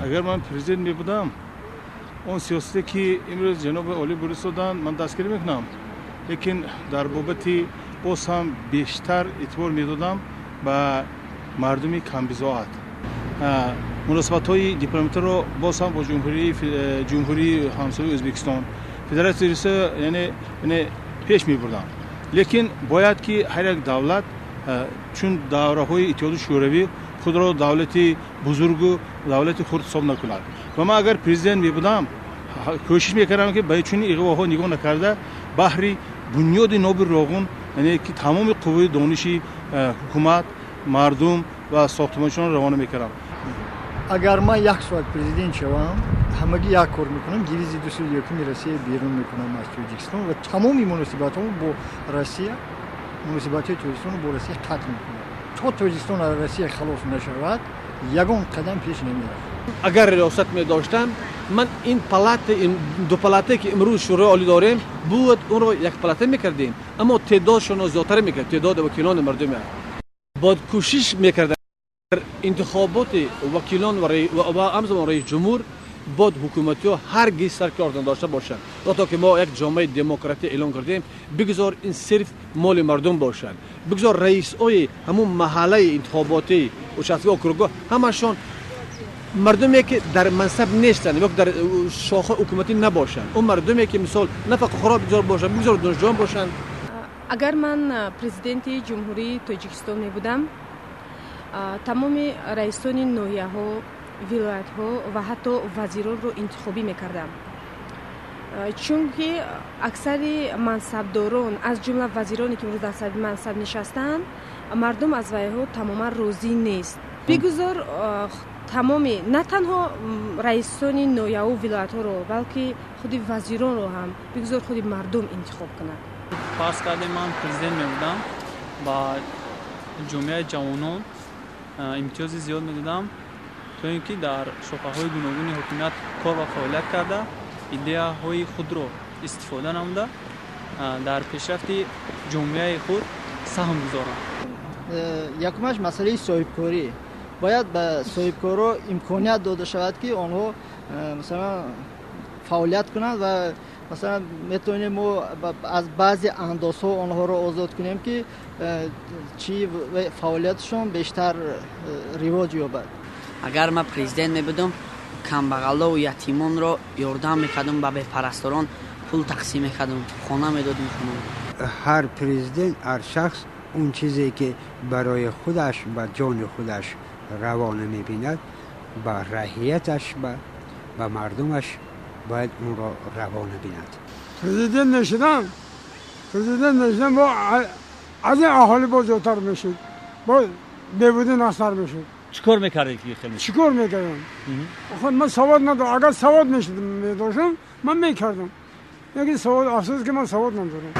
Агар ман президент мебудам, он сиёсате ки имрӯз ҷаноби олӣ бурисоданд, ман дастгирӣ мекунам, лекин дар бобати боз ҳам бештар эътибор медодам ба мардуми камбизоат, муносибатҳои дипломатиро боз ҳам бо ҷумҳурии ҳамсояи Ӯзбекистон, Федератсияи Русия, яъне пеш мебурдам. Лекин бояд ки ҳар як давлат, чун давраҳои Иттиҳоди Шӯравӣ, худро давлати бузургу давлати хурд ҳисоб накунад. Ва ман агар президент мебудам, кӯшиш мекардам, ки ба чунин иғвоҳо нигоҳ накарда, баҳри бунёди ноби Роғун, яъне ки тамоми қувваи дониши ҳукумат, мардум ва сохтмончиёнро равона мекардам. Агар ман як соат президент шавам, ҳамагӣ як кор мекунам: дивизии 201-уми Россия берун мекунам аз Тоҷикистон ва тамоми муносибатҳо бо Россия, муносибатҳои Тоҷикистонро бо Россия қатъ мекунам. То Тоҷикистон аз Россия халос нашавад, ягон қадам пеш намеравад. Агар риёсат медоштам, ман ин палата, ду палатае ки имрӯз Шӯрои Олӣ дорем буд, онро як палата мекардем, аммо теъдодшонро зиёдтар мекард, теъдоди вакилони мардуми. Бояд кӯшиш мекардам дар интихоботи вакилон ва ҳамзамон раис ҷумҳур бояд ҳукуматиҳо ҳаргиз саркор надошта бошанд. То ки мо як ҷомеаи демократӣ эълон кардем, бигзор ин сирф моли мардум бошанд, бигзор раисҳои ҳамун маҳаллаи интихоботӣ, участка, округҳо, ҳамашон мардуме ки дар мансаб нестанд ё дар шоха ҳукуматӣ набошанд, он мардуме ки мисол нафақахӯро бигзор бошанд, бигзор донишҷӯён бошанд. Агар ман президенти Ҷумҳурии Тоҷикистон мебудам, тамоми раисони ноҳияҳо, вилоятҳо ва ҳатто вазиронро интихобӣ мекардам, чунки аксари мансабдорон, аз ҷумла вазироне ки имрӯз дар сари мансаб нишастаанд, мардум аз вайҳо тамоман розӣ нест. Бигузор тамоми, на танҳо раисони ноҳияву вилоятҳоро, балки худи вазиронро ҳам бигузор худи мардум интихоб кунад. Фарз кардем, ман президент мебудам, ба ҷомеаи ҷавонон имтиёзи зиёд медодам, то ин ки дар шохаҳои гуногуни ҳокимият кор ва фаъолият карда, идеяҳои худро истифода намуда, дар пешрафти ҷомеаи худ саҳм гузоранд. Якумаш масъалаи соҳибкорӣ. Бояд ба соҳибкорҳо имконият дода шавад, ки онҳо масалан фаъолият кунанд, ва масалан метавонем мо аз баъзе андозҳо онҳоро озод кунем, ки чӣ фаъолияташон бештар ривоҷ ёбад. Агар ман президент мебудам, камбағалову ятимонро ёрдам мекардам, ба бепарасторон пул тақсим мекардам, хона медодем. Ҳар президент, ҳар шахс он чизе ки барои худаш, ба ҷони худаш раво намебинад, ба раияташ, ба мардумаш бояд онро раво набинад. Президент мешидам, бо аз ин аҳолӣ боз зиёдтар мешуд, бо бебудӣ нақстар мешуд. Чӣ кор мекардед ки хеле? Чӣ кор мекардам? Охир ман савод надорам. Агар савод медоштам, ман мекардам, лекин савод, афсӯс ки ман савод надорам.